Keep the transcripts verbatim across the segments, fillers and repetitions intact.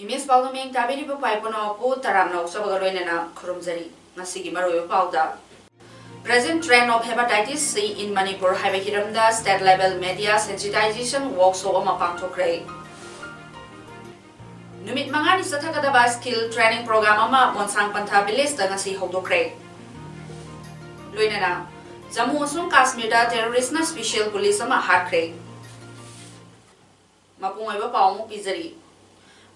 Image ꯄꯥꯎꯗꯝ ꯌꯦꯡ ꯇꯥꯕꯤꯔꯤꯕ ꯄꯥꯏ ꯄꯨꯝꯅꯃꯛꯄꯨ ꯇꯔꯥꯝꯅ ꯑꯣꯛꯆꯕꯒ ꯂꯣꯏꯅꯅ ꯈꯨꯔꯨꯝꯖꯔꯤ꯫ ꯉꯁꯤꯒꯤ ꯃꯔꯨꯑꯣꯏꯕ ꯄꯥꯎꯗ, Present trend of hepatitis C in Manipur ꯍꯥꯏꯕ ꯍꯤꯔꯝꯗ state level media sensitization workshop ꯑꯃ ꯄꯥꯡꯊꯣꯛꯈ꯭ꯔꯦ꯫ ꯅꯨꯃꯤꯠ ꯃꯉꯥꯅꯤ ꯆꯠꯊꯒꯗꯕ skill training program ꯑꯃ ꯃꯣꯟꯁꯥꯡ ꯄꯟꯊꯥ village ꯗ ꯉꯁꯤ ꯍꯧꯗꯣꯛꯈ꯭ꯔꯦ꯫ ꯂꯣꯏꯅꯅ ꯖꯝꯃꯨ ꯑꯃꯁꯨꯡ ꯀꯥꯁꯃꯤꯔꯗ terrorist ꯅ special police ꯑꯃ ꯍꯥꯠꯈ꯭ꯔꯦ꯫ ꯃꯄꯨꯡ ꯑꯣꯏꯕ ꯄꯥꯎ ꯑꯃꯨꯛ ꯄꯤꯖꯔꯤ꯫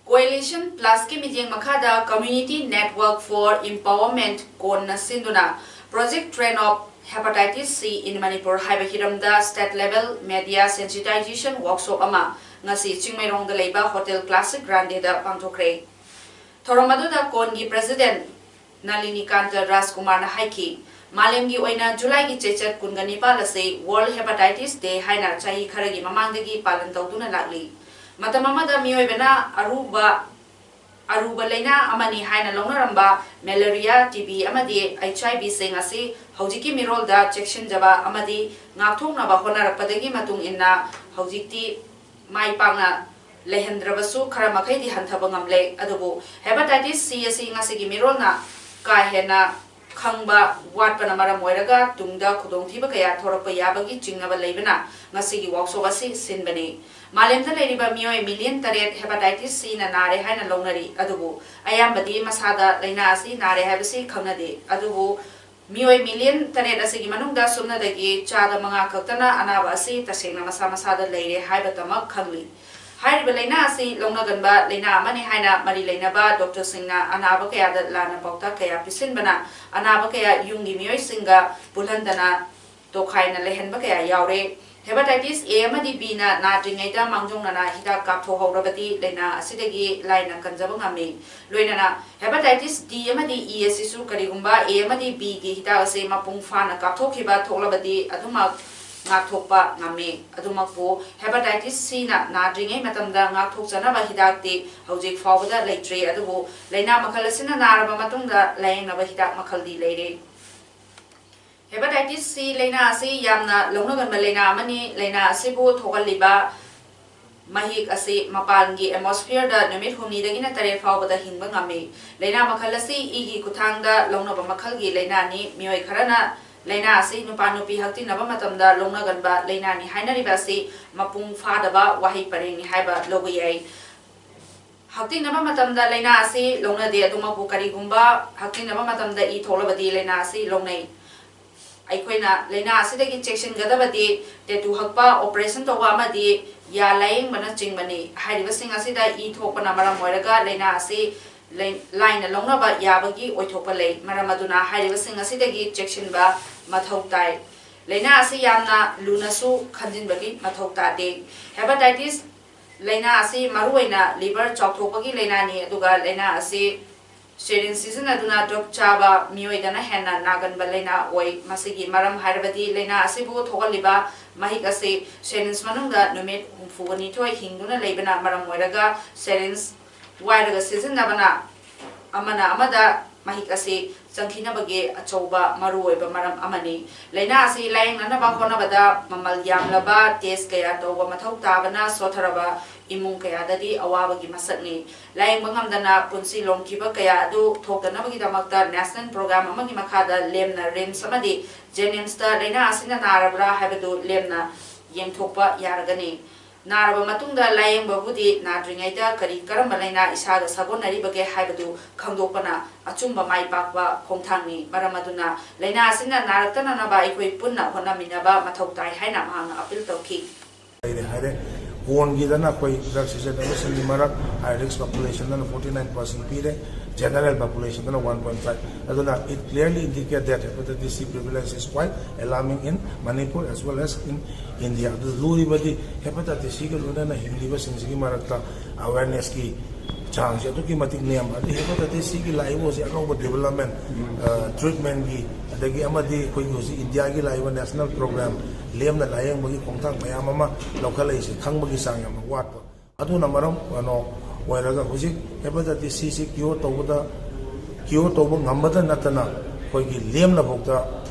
Coalition Plus ꯀꯤ ꯃꯤꯠꯌꯦꯡ ꯃꯈꯥꯗ Community Network for Empowerment, ꯀꯣꯟꯅ ꯁꯤꯟꯗꯨꯅ Project Trend of Hepatitis C in Manipur ꯍꯥꯏꯕ ꯍꯤꯔꯝꯗ state level media sensitization workshop ꯑꯃ ꯉꯁꯤ ꯆꯤꯡꯃꯩꯔꯣꯡꯗ ꯂꯩꯕ Hotel Classic Grande ꯗ ꯄꯥꯡꯊꯣꯛꯈ꯭ꯔꯦ꯫ ꯊꯧꯔꯝ ꯑꯗꯨꯗ ꯀꯣꯟꯒꯤ president ꯅꯂꯤꯅꯤꯀꯥꯟꯇ ꯔꯥꯖꯀꯨꯃꯥꯔꯅ ꯍꯥꯏꯈꯤ, ꯃꯥꯂꯦꯝꯒꯤ ꯑꯣꯏꯅ ꯖꯨꯂꯥꯏꯒꯤ ꯆꯩꯆꯠ ꯀꯨꯟꯒ ꯅꯤꯄꯥꯜ ꯑꯁꯤ World Hepatitis Day ꯍꯥꯏꯅ ꯆꯍꯤ ꯈꯔꯒꯤ ꯃꯃꯥꯡꯗꯒꯤ ꯄꯥꯂꯟ ꯇꯧꯗꯨꯅ ꯂꯥꯛꯂꯤ꯫ ꯃꯇꯝ ꯑꯃꯗ ꯃꯤꯑꯣꯏꯕꯅ ꯑꯔꯨꯕ, ꯑꯔꯨꯕ ꯂꯥꯏꯅꯥ ꯑꯃꯅꯤ ꯍꯥꯏꯅ ꯂꯧꯅꯔꯝꯕ malaria, T B ꯑꯃꯗꯤ H I V ꯁꯤꯡ ꯑꯁꯤ ꯍꯧꯖꯤꯛꯀꯤ ꯃꯤꯔꯣꯜꯗ ꯆꯦꯛꯁꯤꯟꯖꯕ ꯑꯃꯗꯤ ꯉꯥꯛꯊꯣꯛꯅꯕ ꯍꯣꯠꯅꯔꯛꯄꯗꯒꯤ ꯃꯇꯨꯡ ꯏꯟꯅ ꯍꯧꯖꯤꯛꯇꯤ ꯃꯥꯏ ꯄꯥꯛꯅ ꯂꯩꯍꯟꯗ꯭ꯔꯕꯁꯨ ꯈꯔ ꯃꯈꯩꯗꯤ ꯍꯟꯊꯕ ꯉꯝꯂꯦ꯫ ꯑꯗꯨꯕꯨ hepatitis C ꯑꯁꯤ ꯉꯁꯤꯒꯤ ꯃꯤꯔꯣꯜꯅ ꯀꯥ ꯍꯦꯟꯅ ꯈꯪꯕ ꯋꯥꯠꯄꯅ ꯃꯔꯝ ꯑꯣꯏꯔꯒ ꯇꯨꯡꯗ ꯈꯨꯗꯣꯡꯊꯤꯕ ꯀꯌꯥ ꯊꯣꯔꯛꯄ ꯌꯥꯕꯒꯤ ꯆꯤꯡꯅꯕ ꯂꯩꯕꯅ ꯉꯁꯤꯒꯤ workshop ꯑꯁꯤ ꯁꯤꯟꯕꯅꯤ꯫ ꯃꯥꯂꯦꯝꯗ ꯂꯩꯔꯤꯕ ꯃꯤꯑꯣꯏ million ꯇꯔꯦꯠ hepatitis C ꯅ ꯅꯥꯔꯦ ꯍꯥꯏꯅ ꯂꯧꯅꯔꯤ, ꯑꯗꯨꯕꯨ ꯑꯌꯥꯝꯕꯗꯤ ꯃꯁꯥꯗ ꯂꯥꯏꯅꯥ ꯑꯁꯤ ꯅꯥꯔꯦ ꯍꯥꯏꯕꯁꯤ ꯈꯪꯅꯗꯦ꯫ ꯑꯗꯨꯕꯨ ꯃꯤꯑꯣꯏ million ꯇꯔꯦꯠ ꯑꯁꯤꯒꯤ ꯃꯅꯨꯡꯗ ꯁꯨꯞꯅꯗꯒꯤ ꯆꯥꯗ ꯃꯉꯥ ꯈꯛꯇꯅ ꯑꯅꯥꯕ ꯑꯁꯤ ꯇꯁꯦꯡꯅ ꯃꯁꯥ ꯃꯁꯥꯗ ꯂꯩꯔꯦ ꯍꯥꯏꯕꯇꯃꯛ ꯈꯪꯂꯤ꯫ ꯍꯥꯏꯔꯤꯕ ꯂꯥꯏꯅꯥ ꯑꯁꯤ ꯂꯧꯅꯒꯟꯕ ꯂꯥꯏꯅꯥ ꯑꯃꯅꯤ ꯍꯥꯏꯅ ꯃꯔꯤ ꯂꯩꯅꯕ doctor ꯁꯤꯡꯅ ꯑꯅꯥꯕ ꯀꯌꯥꯗ ꯂꯥꯟꯅ ꯄꯥꯎꯇꯥꯛ ꯀꯌꯥ ꯄꯤꯁꯤꯟꯕꯅ ꯑꯅꯥꯕ ꯀꯌꯥ ꯌꯨꯝꯒꯤ ꯃꯤꯑꯣꯏꯁꯤꯡꯒ ꯄꯨꯜꯍꯟꯗꯅ ꯇꯣꯈꯥꯏꯅ ꯂꯩꯍꯟꯕ ꯀꯌꯥ ꯌꯥꯎꯔꯦ꯫ Hepatitis A ꯑꯃꯗꯤ Bꯅ ꯅꯥꯗ꯭ꯔꯤꯉꯩꯗ ꯃꯥꯡꯖꯧꯅꯅ ꯍꯤꯗꯥꯛ ꯀꯥꯞꯊꯣꯛꯍꯧꯔꯕꯗꯤ ꯂꯥꯏꯅꯥ ꯑꯁꯤꯗꯒꯤ ꯂꯥꯏꯅ ꯀꯟꯖꯕ ꯉꯝꯃꯤ꯫ ꯂꯣꯏꯅꯅ Hepatitis D ꯑꯃꯗꯤ E ꯑꯁꯤꯁꯨ ꯀꯔꯤꯒꯨꯝꯕ A ꯑꯃꯗꯤ Bꯒꯤ ꯍꯤꯗꯥꯛ ꯑꯁꯤ ꯃꯄꯨꯡ ꯐꯥꯅ ꯀꯥꯞꯊꯣꯛꯈꯤꯕ ꯊꯣꯛꯂꯕꯗꯤ ꯑꯗꯨꯃꯛ ꯉꯥꯛꯊꯣꯛꯄ ꯉꯝꯃꯤ꯫ ꯑꯗꯨꯃꯛꯄꯨ Hepatitis Cꯅ ꯅꯥꯗ꯭ꯔꯤꯉꯩ ꯃꯇꯝꯗ ꯉꯥꯛꯊꯣꯛꯆꯅꯕ ꯍꯤꯗꯥꯛꯇꯤ ꯍꯧꯖꯤꯛ ꯐꯥꯎꯕꯗ ꯂꯩꯇ꯭ꯔꯤ꯫ ꯑꯗꯨꯕꯨ ꯂꯥꯏꯅꯥ ꯃꯈꯜ ꯑꯁꯤꯅ ꯅꯥꯔꯕ ꯃꯇꯨꯡꯗ ꯂꯥꯌꯦꯡꯅꯕ ꯍꯤꯗꯥꯛ ꯃꯈꯜꯗꯤ ꯂꯩꯔꯦ꯫ Hepatitis C ꯂꯥꯏꯅꯥ ꯑꯁꯤ ꯌꯥꯝꯅ ꯂꯧꯅꯒꯟꯕ ꯂꯥꯏꯅꯥ ꯑꯃꯅꯤ꯫ ꯂꯥꯏꯅꯥ ꯑꯁꯤꯕꯨ ꯊꯣꯛꯍꯜꯂꯤꯕ ꯃꯍꯤꯛ ꯑꯁꯤ ꯃꯄꯥꯟꯒꯤ atmosphereꯗ ꯅꯨꯃꯤꯠ ꯍꯨꯝꯅꯤꯗꯒꯤꯅ ꯇꯔꯦꯠ ꯐꯥꯎꯕꯗ ꯍꯤꯡꯕ ꯉꯝꯃꯤ꯫ ꯂꯥꯏꯅꯥ ꯃꯈꯜ ꯑꯁꯤ ꯏꯒꯤ ꯈꯨꯠꯊꯥꯡꯗ ꯂꯧꯅꯕ ꯃꯈꯜꯒꯤ ꯂꯥꯏꯅꯥꯅꯤ꯫ ꯃꯤꯑꯣꯏ ꯈꯔꯅ ꯂꯥꯏꯅꯥ ꯑꯁꯤ ꯅꯨꯄꯥ ꯅꯨꯄꯤ ꯍꯛꯇꯤꯟꯅꯕ ꯃꯇꯝꯗ ꯂꯧꯅꯒꯟꯕ ꯂꯥꯏꯅꯥꯅꯤ ꯍꯥꯏꯅꯔꯤꯕ ꯑꯁꯤ ꯃꯄꯨꯡ ꯐꯥꯗꯕ ꯋꯥꯍꯩ ꯄꯔꯦꯡꯅꯤ ꯍꯥꯏꯕ ꯂꯧꯕ ꯌꯥꯏ꯫ ꯍꯛꯇꯤꯟꯅꯕ ꯃꯇꯝꯗ ꯂꯥꯏꯅꯥ ꯑꯁꯤ ꯂꯧꯅꯗꯦ꯫ ꯑꯗꯨꯃꯛꯄꯨ ꯀꯔꯤꯒꯨꯝꯕ ꯍꯛꯇꯤꯟꯅꯕ ꯃꯇꯝꯗ ꯏ ꯊꯣꯛꯂꯕꯗꯤ ꯂꯥꯏꯅꯥ ꯑꯁꯤ ꯂꯧꯅꯩ꯫ ꯑꯩꯈꯣꯏꯅ ꯂꯥꯏꯅꯥ ꯑꯁꯤꯗꯒꯤ ꯆꯦꯛꯁꯤꯟꯒꯗꯕꯗꯤ tattoo ꯍꯛꯄ, operation ꯇꯧꯕ ꯑꯃꯗꯤ ꯌꯥ ꯂꯥꯌꯦꯡꯕꯅꯆꯤꯡꯕꯅꯤ꯫ ꯍꯥꯏꯔꯤꯕꯁꯤꯡ ꯑꯁꯤꯗ ꯏ ꯊꯣꯛꯄꯅ ꯃꯔꯝ ꯑꯣꯏꯔꯒ ꯂꯥꯏꯅꯥ ꯑꯁꯤ ꯂꯥꯏ-, ꯂꯥꯏꯅ ꯂꯧꯅꯕ ꯌꯥꯕꯒꯤ ꯑꯣꯏꯊꯣꯛꯄ ꯂꯩ꯫ ꯃꯔꯝ ꯑꯗꯨꯅ ꯍꯥꯏꯔꯤꯕꯁꯤꯡ ꯑꯁꯤꯗꯒꯤ ꯆꯦꯛꯁꯤꯟꯕ ꯃꯊꯧ ꯇꯥꯏ꯫ ꯂꯥꯏꯅꯥ ꯑꯁꯤ ꯌꯥꯝꯅ ꯂꯨꯅꯁꯨ ꯈꯟꯖꯤꯟꯕꯒꯤ ꯃꯊꯧ ꯇꯥꯗꯦ꯫ Hepatitis ꯂꯥꯏꯅꯥ ꯑꯁꯤ ꯃꯔꯨꯑꯣꯏꯅ liver ꯆꯥꯎꯊꯣꯛꯄꯒꯤ ꯂꯥꯏꯅꯥꯅꯤ, ꯑꯗꯨꯒ ꯂꯥꯏꯅꯥ ꯑꯁꯤ syringe ꯁꯤꯖꯤꯟꯅꯗꯨꯅ drug ꯆꯥꯕ ꯃꯤꯑꯣꯏꯗꯅ ꯍꯦꯟꯅ ꯅꯥꯒꯟꯕ ꯂꯥꯏꯅꯥ ꯑꯣꯏ꯫ ꯃꯁꯤꯒꯤ ꯃꯔꯝ ꯍꯥꯏꯔꯕꯗꯤ ꯂꯥꯏꯅꯥ ꯑꯁꯤꯕꯨ ꯊꯣꯛꯍꯜꯂꯤꯕ ꯃꯍꯤꯛ ꯑꯁꯤ syringe ꯃꯅꯨꯡꯗ ꯅꯨꯃꯤꯠ ꯍꯨꯝꯐꯨꯒ ꯅꯤꯊꯣꯏ ꯍꯤꯡꯗꯨꯅ ꯂꯩꯕꯅ ꯃꯔꯝ ꯑꯣꯏꯔꯒ syringe ꯋꯥꯏꯔꯒ ꯁꯤꯖꯤꯟꯅꯕꯅ ꯑꯃꯅ ꯑꯃꯗ ꯃꯍꯤꯛ ꯑꯁꯤ ꯆꯪꯈꯤꯅꯕꯒꯤ ꯑꯆꯧꯕ ꯃꯔꯨꯑꯣꯏꯕ ꯃꯔꯝ ꯑꯃꯅꯤ꯫ ꯂꯥꯏꯅꯥ ꯑꯁꯤ ꯂꯥꯌꯦꯡꯅꯅꯕ ꯍꯣꯠꯅꯕꯗ ꯃꯃꯜ ꯌꯥꯝꯂꯕ test ꯀꯌꯥ ꯇꯧꯕ ꯃꯊꯧ ꯇꯥꯕꯅ ꯁꯣꯠꯊꯔꯕ ꯏꯃꯨꯡ ꯀꯌꯥꯗꯗꯤ ꯑꯋꯥꯕꯒꯤ ꯃꯁꯛꯅꯤ꯫ ꯂꯥꯌꯦꯡꯕ ꯉꯝꯗꯅ ꯄꯨꯟꯁꯤ ꯂꯣꯝꯈꯤꯕ ꯀꯌꯥ ꯑꯗꯨ ꯊꯣꯛꯇꯅꯕꯒꯤꯗꯃꯛꯇ national program ꯑꯃꯒꯤ ꯃꯈꯥꯗ ꯂꯦꯝꯅ RIMS ꯑꯃꯗꯤ JNIMSꯇ ꯂꯥꯏꯅꯥ ꯑꯁꯤꯅ ꯅꯥꯔꯕ꯭ꯔꯥ ꯍꯥꯏꯕꯗꯨ ꯂꯦꯝꯅ ꯌꯦꯡꯊꯣꯛꯄ ꯌꯥꯔꯒꯅꯤ꯫ ꯅꯥꯔꯕ ꯃꯇꯨꯡꯗ ꯂꯥꯌꯦꯡꯕꯕꯨꯗꯤ ꯅꯥꯗ꯭ꯔꯤꯉꯩꯗ ꯀꯔꯤ ꯀꯔꯝꯕ ꯂꯥꯏꯅꯥ ꯏꯁꯥꯒ ꯁꯥꯒꯣꯟꯅꯔꯤꯕꯒꯦ ꯍꯥꯏꯕꯗꯨ ꯈꯪꯗꯣꯛꯄꯅ ꯑꯆꯨꯝꯕ ꯃꯥꯏ ꯄꯥꯛꯄ ꯈꯣꯡꯊꯥꯡꯅꯤ꯫ ꯃꯔꯝ ꯑꯗꯨꯅ ꯂꯥꯏꯅꯥ ꯑꯁꯤꯅ ꯅꯥꯔꯛꯇꯅꯅꯕ ꯑꯩꯈꯣꯏ ꯄꯨꯟꯅ ꯍꯣꯠꯅꯃꯤꯟꯅꯕ ꯃꯊꯧ ꯇꯥꯏ ꯍꯥꯏꯅ ꯃꯍꯥꯛꯅ appeal ꯇꯧꯈꯤ꯫ ꯂꯩꯔꯦ ꯍꯥꯏꯔꯦ꯫ Born-ꯒꯤꯗꯅ ꯑꯩꯈꯣꯏ drug ꯁꯤꯖꯤꯟꯅꯕꯁꯤꯡꯒꯤ ꯃꯔꯛ high risk population-ꯗꯅ forty nine percent ꯄꯤꯔꯦ, general population-ꯗꯅ one point five꯫ ꯑꯗꯨꯅ it clearly indicate that hepatitis C prevalence is quite alarming in Manipur as well as in India꯫ ꯑꯗꯨ ꯂꯨꯔꯤꯕꯗꯤ hepatitis C-ꯒ ꯂꯣꯏꯅꯅ ꯍꯤꯡꯂꯤꯕꯁꯤꯡꯁꯤꯒꯤ ꯃꯔꯛꯇ awareness-ꯀꯤ ꯆꯥꯡꯁꯦ ꯑꯗꯨꯛꯀꯤ ꯃꯇꯤꯛ ꯅꯦꯝꯕ꯫ ꯑꯗꯨ hepatitis C-ꯒꯤ ꯂꯥꯛꯏꯕ ꯍꯧꯖꯤꯛ ꯑꯅꯧꯕ development, ꯑ, treatment-ꯒꯤ, ꯑꯗꯒꯤ ꯑꯃꯗꯤ ꯑꯩꯈꯣꯏꯒꯤ ꯍꯧꯖꯤꯛ India-ꯒꯤ ꯂꯥꯛꯏꯕ national program ꯂꯦꯝꯅ ꯂꯥꯏꯌꯦꯡꯕꯒꯤ ꯈꯣꯡꯊꯥꯡ ꯃꯌꯥꯝ ꯑꯃ ꯂꯧꯈꯠꯂꯛꯏꯁꯦ ꯈꯪꯕꯒꯤ ꯆꯥꯡ ꯌꯥꯝꯅ ꯋꯥꯠꯄ꯫ ꯑꯗꯨꯅ ꯃꯔꯝ, ꯀꯩꯅꯣ, ꯑꯣꯏꯔꯒ ꯍꯧꯖꯤꯛ hepatitis C-ꯁꯤ cure ꯇꯧꯕꯗ, cure ꯇꯧꯕ ꯉꯝꯕꯗ ꯅꯠꯇꯅ ꯑꯩꯈꯣꯏꯒꯤ ꯂꯦꯝꯅꯐꯥꯎꯗ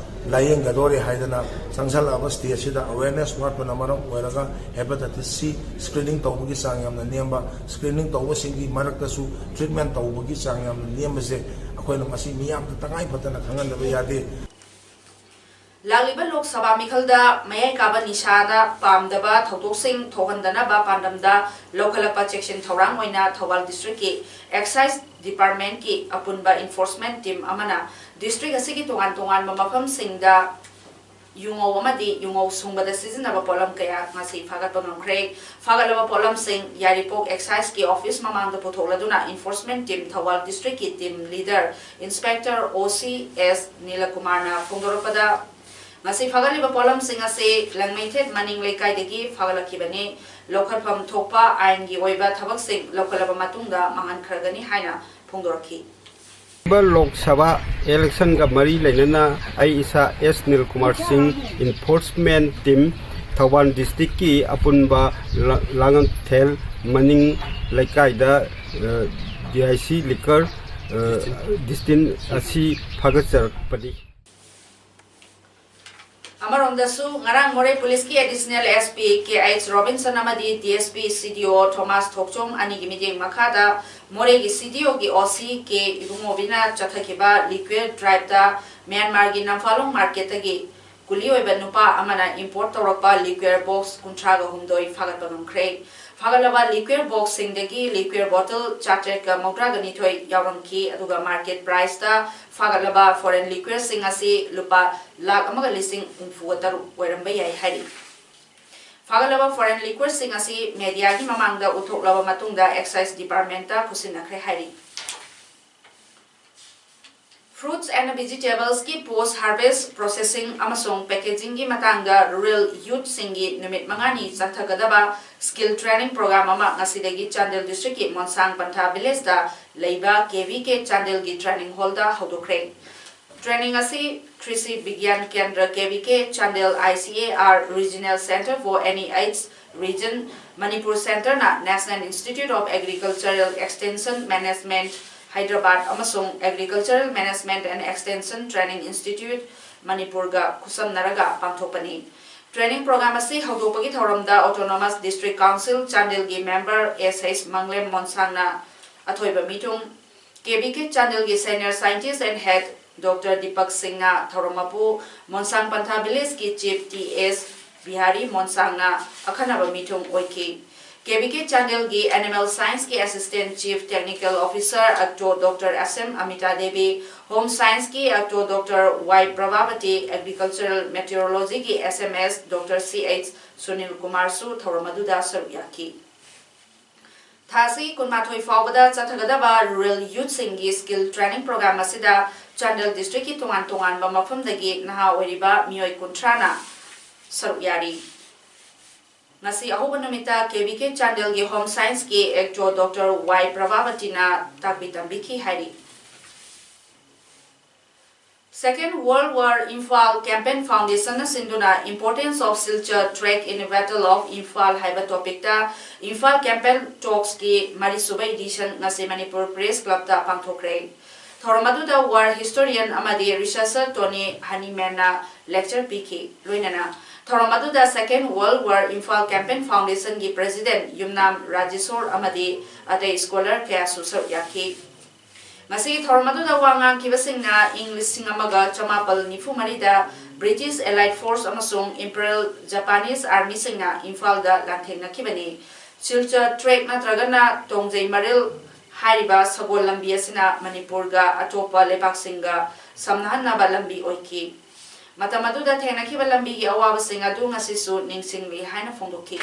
ꯂꯥꯏꯌꯦꯡꯒꯗꯣꯔꯦ ꯍꯥꯏꯗꯅ ꯆꯪꯁꯜꯂꯛꯑꯕ stage-ꯁꯤꯗ awareness ꯋꯥꯠꯄꯅ ꯃꯔꯝ ꯑꯣꯏꯔꯒ hepatitis C screening ꯇꯧꯕꯒꯤ ꯆꯥꯡ ꯌꯥꯝꯅ ꯅꯦꯝꯕ, screening ꯇꯧꯕꯁꯤꯡꯒꯤ ꯃꯔꯛꯇꯁꯨ treatment ꯇꯧꯕꯒꯤ ꯆꯥꯡ ꯌꯥꯝꯅ ꯅꯦꯝꯕꯁꯦ ꯑꯩꯈꯣꯏꯅ ꯃꯁꯤ ꯃꯤꯌꯥꯝꯗ ꯇꯉꯥꯏ ꯐꯗꯅ ꯈꯪꯍꯟꯗꯕ ꯌꯥꯗꯦ꯫ ꯂꯥꯛꯂꯤꯕ ꯂꯣꯛ ꯁꯚꯥ ꯃꯤꯈꯜꯗ ꯃꯌꯥꯏ ꯀꯥꯕ ꯅꯤꯁꯥꯗ ꯄꯥꯝꯗꯕ ꯊꯧꯗꯣꯛꯁꯤꯡ ꯊꯣꯛꯍꯟꯗꯅꯕ ꯄꯥꯟꯗꯝꯗ ꯂꯧꯈꯠꯂꯛꯄ ꯆꯦꯛꯁꯤꯟ ꯊꯧꯔꯥꯡ ꯑꯣꯏꯅ ꯊꯧꯕꯥꯜ district-ꯀꯤ excise department-ꯀꯤ ꯑꯄꯨꯟꯕ enforcement team ꯑꯃꯅ district ꯑꯁꯤꯒꯤ ꯇꯣꯉꯥꯟ ꯇꯣꯉꯥꯟꯕ ꯃꯐꯝꯁꯤꯡꯗ ꯌꯨꯉꯧ ꯑꯃꯗꯤ ꯌꯨꯉꯧ ꯁꯨꯡꯕꯗ ꯁꯤꯖꯤꯟꯅꯕ ꯄꯣꯠꯂꯝ ꯀꯌꯥ ꯉꯁꯤ ꯐꯥꯒꯠꯄ ꯉꯝꯈ꯭ꯔꯦ꯫ ꯐꯥꯒꯠꯂꯕ ꯄꯣꯠꯂꯝꯁꯤꯡ ꯌꯥꯏꯔꯤꯄꯣꯛ excise-ꯀꯤ office ꯃꯃꯥꯡꯗ ꯄꯨꯊꯣꯛꯂꯗꯨꯅ enforcement team Thoubal district-ꯀꯤ team leader inspector O C S ꯅꯤꯂꯀꯨꯃꯥꯔꯅ ꯐꯣꯡꯗꯣꯔꯛꯄꯗ, ꯉꯁꯤ ꯐꯥꯒꯠꯂꯤꯕ ꯄꯣꯠꯂꯝꯁꯤꯡ ꯑꯁꯤ ꯂꯪꯃꯩꯊꯦꯠ ꯃꯅꯤꯡ ꯂꯩꯀꯥꯏꯗꯒꯤ ꯐꯥꯒꯠꯂꯛꯈꯤꯕꯅꯤ꯫ ꯂꯧꯈꯠꯐꯝ ꯊꯣꯛꯄ ꯑꯥꯏꯟꯒꯤ ꯑꯣꯏꯕ ꯊꯕꯛꯁꯤꯡ ꯂꯧꯈꯠꯂꯕ ꯃꯇꯨꯡꯗ ꯃꯥꯡꯍꯟꯈ꯭ꯔꯒꯅꯤ ꯍꯥꯏꯅ ꯐꯣꯡꯗꯣꯔꯛꯈꯤ꯫ ꯂꯣꯛ ꯁꯚꯥ election-ꯒ ꯃꯔꯤ ꯂꯩꯅꯅ ꯑꯩ ꯏꯁꯥ ꯑꯦꯁ ꯅꯤꯜꯀꯨꯃꯥꯔ ꯁꯤꯡ, enforcement team, ꯊꯧꯕꯥꯜ district-ꯀꯤ ꯑꯄꯨꯟꯕ ꯂꯥ-, ꯂꯥꯡꯉꯊꯦꯜ ꯃꯅꯤꯡ ꯂꯩꯀꯥꯏꯗ, ꯑ, D I C liquor, ꯑ, distin ꯑꯁꯤ ꯐꯥꯒꯠꯆꯔꯛꯄꯅꯤ꯫ ꯑꯃꯔꯣꯝꯗꯁꯨ, ꯉꯔꯥꯡ ꯃꯣꯔꯦ ꯄꯨꯂꯤꯁꯀꯤ additional S P K H Robinson ꯑꯃꯗꯤ D S P C D O Thomas Thokchom ꯑꯅꯤꯒꯤ ꯃꯤꯠꯌꯦꯡ ꯃꯈꯥꯗ ꯃꯣꯔꯦꯒꯤ C D O-ꯒꯤ O C K ꯏꯕꯨꯡꯉꯣꯕꯤꯅ ꯆꯠꯊꯈꯤꯕ liquor drive-ꯇ ꯃ꯭ꯌꯥꯟꯃꯥꯔꯒꯤ Namphalong market-ꯇꯒꯤ ꯀꯨꯂꯤ ꯑꯣꯏꯕ ꯅꯨꯄꯥ ꯑꯃꯅ import ꯇꯧꯔꯛꯄ liquor box ꯀꯨꯟꯊ꯭ꯔꯥꯒ ꯍꯨꯝꯗꯣꯏ ꯐꯥꯒꯠꯄ ꯉꯝꯈ꯭ꯔꯦ꯫ ꯐꯥꯒꯠꯂꯕ liquor box-ꯁꯤꯡꯗꯒꯤ liquor bottle ꯆꯥꯇ꯭ꯔꯦꯠꯀ ꯃꯧꯗ꯭ꯔꯥꯒ ꯅꯤꯊꯣꯏ ꯌꯥꯎꯔꯝꯈꯤ, ꯑꯗꯨꯒ market price-ꯇ ꯐꯥꯒꯠꯂꯕ foreign liquor-ꯁꯤꯡ ꯑꯁꯤ ꯂꯨꯄꯥ ꯂꯥꯈ ꯑꯃꯒ ꯂꯤꯁꯤꯡ ꯍꯨꯝꯐꯨꯒ ꯇꯔꯨꯛ ꯑꯣꯏꯔꯝꯕ ꯌꯥꯏ ꯍꯥꯏꯔꯤ꯫ ꯐꯥꯒꯠꯂꯕ foreign liquorꯁꯤꯡ ꯑꯁꯤ mediaꯒꯤ ꯃꯃꯥꯡꯗ ꯎꯠꯊꯣꯛꯂꯕ ꯃꯇꯨꯡꯗ Excise Departmentꯇ ꯈꯨꯠꯁꯤꯟꯅꯈ꯭ꯔꯦ ꯍꯥꯏꯔꯤ꯫ Fruits and vegetablesꯀꯤ post harvest processing ꯑꯃꯁꯨꯡ packagingꯒꯤ ꯃꯇꯥꯡꯗ rural youthꯁꯤꯡꯒꯤ ꯅꯨꯃꯤꯠ ꯃꯉꯥꯅꯤ ꯆꯠꯊꯒꯗꯕ skill training program ꯑꯃ ꯉꯁꯤꯗꯒꯤ ꯆꯥꯟꯗꯦꯜ districtꯀꯤ ꯃꯣꯟꯁꯥꯡ ꯄꯟꯊꯥ villageꯇ ꯂꯩꯕ KVK ꯆꯥꯟꯗꯦꯜꯒꯤ training hallꯗ ꯍꯧꯗꯣꯛꯈ꯭ꯔꯦ꯫ Training ꯑꯁꯤ ꯀ꯭ꯔꯤꯁꯤ ꯕꯤꯒ꯭ꯌꯥꯟ ꯀꯦꯟꯗ꯭ꯔ, KVK Chandel, ICAR Regional Center for NEH Region, Manipur centreꯅ National Institute of Agricultural Extension Management, Hyderabad ꯑꯃꯁꯨꯡ Agricultural Management and Extension Training Institute, ꯃꯅꯤꯄꯨꯔꯒ ꯈꯨꯠꯁꯝꯅꯔꯒ ꯄꯥꯡꯊꯣꯛꯄꯅꯤ꯫ Training program ꯑꯁꯤ ꯍꯧꯗꯣꯛꯄꯒꯤ ꯊꯧꯔꯝꯗ Autonomous District Council ꯆꯥꯟꯗꯦꯜꯒꯤ member S H ꯃꯪꯂꯦꯝ ꯃꯣꯟꯁꯥꯡꯅ ꯑꯊꯣꯏꯕ ꯃꯤꯊꯨꯡ, KVK ꯆꯥꯟꯗꯦꯜꯒꯤ senior scientist and head Doctor Deepak ꯁꯤꯡꯅ ꯊꯧꯔꯝ ꯃꯄꯨ, ꯃꯣꯟꯁꯥꯡ ꯄꯟꯊꯥ villageꯀꯤ chief T S ꯕꯤꯍꯥꯔꯤ ꯃꯣꯟꯁꯥꯡꯅ ꯑꯈꯟꯅꯕ ꯃꯤꯊꯨꯡ ꯑꯣꯏꯈꯤ꯫ KVK ꯆꯥꯟꯗꯦꯜꯒꯤ animal scienceꯀꯤ assistant chief technical officer ꯑꯦꯛꯇꯣ Doctor S M Amita Devi, home scienceꯀꯤ ꯑꯦꯛꯇꯣ Doctor Y Prabhavati, agricultural meteorologyꯒꯤ SMS Doctor C H Sunil ꯀꯨꯃꯥꯔꯁꯨ ꯊꯧꯔꯝ ꯑꯗꯨꯗ ꯁꯔꯨꯛ ꯌꯥꯈꯤ꯫ ꯊꯥꯁꯤ ꯀꯨꯟꯃꯥꯊꯣꯏ ꯐꯥꯎꯕꯗ ꯆꯠꯊꯒꯗꯕ rural youthꯁꯤꯡꯒꯤ skill training program ꯑꯁꯤꯗ ꯆꯥꯟꯗꯦꯜ districtꯀꯤ ꯇꯣꯉꯥꯟ ꯇꯣꯉꯥꯟꯕ ꯃꯐꯝꯗꯒꯤ ꯅꯍꯥ ꯑꯣꯏꯔꯤꯕ ꯃꯤꯑꯣꯏ ꯀꯨꯟꯊ꯭ꯔꯥꯅ ꯁꯔꯨꯛ ꯌꯥꯔꯤ꯫ ꯉꯁꯤ ꯑꯍꯧꯕ ꯅꯨꯃꯤꯠꯇ KVK ꯆꯥꯟꯗꯦꯜꯒꯤ home scienceꯀꯤ ꯑꯦꯛꯇꯣ Doctor Y ꯄ꯭ꯔꯚꯥꯕꯇꯤꯅ ꯇꯥꯛꯄꯤ ꯇꯝꯕꯤꯈꯤ ꯍꯥꯏꯔꯤ꯫ Second World War Imphal Campaign Foundationꯅ ꯁꯤꯟꯗꯨꯅ Importance of Silchar Trek in Battle of Imphal ꯍꯥꯏꯕ topicꯇ Imphal Campaign Talksꯀꯤ ꯃꯔꯤꯁꯨꯕ edition ꯉꯁꯤ ꯃꯅꯤꯄꯨꯔ Press Clubꯇ ꯄꯥꯡꯊꯣꯛꯈ꯭ꯔꯦ꯫ ꯊꯧꯔꯝ ꯑꯗꯨꯗ war historian ꯑꯃꯗꯤ researcher ꯇꯣꯅꯤ ꯍꯅꯤꯃꯦꯟꯅ lecture ꯄꯤꯈꯤ꯫ ꯂꯣꯏꯅꯅ ꯊꯧꯔꯝ ꯑꯗꯨꯗ Second World War Imphal Campaign Foundationꯒꯤ president ꯌꯨꯝꯅꯥꯝ ꯔꯥꯖꯦꯁꯣꯔ ꯑꯃꯗꯤ ꯑꯇꯩ scholar ꯀꯌꯥꯁꯨ ꯁꯔꯨꯛ ꯌꯥꯈꯤ꯫ ꯉꯁꯤꯒꯤ ꯊꯧꯔꯝ ꯑꯗꯨꯗ ꯋꯥ ꯉꯥꯡꯈꯤꯕꯁꯤꯡꯅ ꯏꯪ ꯂꯤꯁꯤꯡ ꯑꯃꯒ ꯆꯃꯥꯄꯜ ꯅꯤꯐꯨ ꯃꯔꯤꯗ British Allied Force ꯑꯃꯁꯨꯡ Imperial Japanese Armyꯁꯤꯡꯅ ꯏꯝꯐꯥꯜꯗ ꯂꯥꯟꯊꯦꯡꯅꯈꯤꯕꯅꯤ꯫ ꯁꯤꯜꯆꯔ Trek ꯅꯠꯇ꯭ꯔꯒꯅ ꯇꯣꯡꯖꯩ ꯃꯔꯤꯜ ꯍꯥꯏꯔꯤꯕ ꯁꯒꯣꯜ ꯂꯝꯕꯤ ꯑꯁꯤꯅ ꯃꯅꯤꯄꯨꯔꯒ ꯑꯇꯣꯞꯄ ꯂꯩꯕꯥꯛꯁꯤꯡꯒ ꯁꯝꯅꯍꯟꯅꯕ ꯂꯝꯕꯤ ꯑꯣꯏꯈꯤ꯫ ꯃꯇꯝ ꯑꯗꯨꯗ ꯊꯦꯡꯅꯈꯤꯕ ꯂꯝꯕꯤꯒꯤ ꯑꯋꯥꯕꯁꯤꯡ ꯑꯗꯨ ꯉꯁꯤꯁꯨ ꯅꯤꯡꯁꯤꯡꯂꯤ ꯍꯥꯏꯅ ꯐꯣꯡꯗꯣꯛꯈꯤ꯫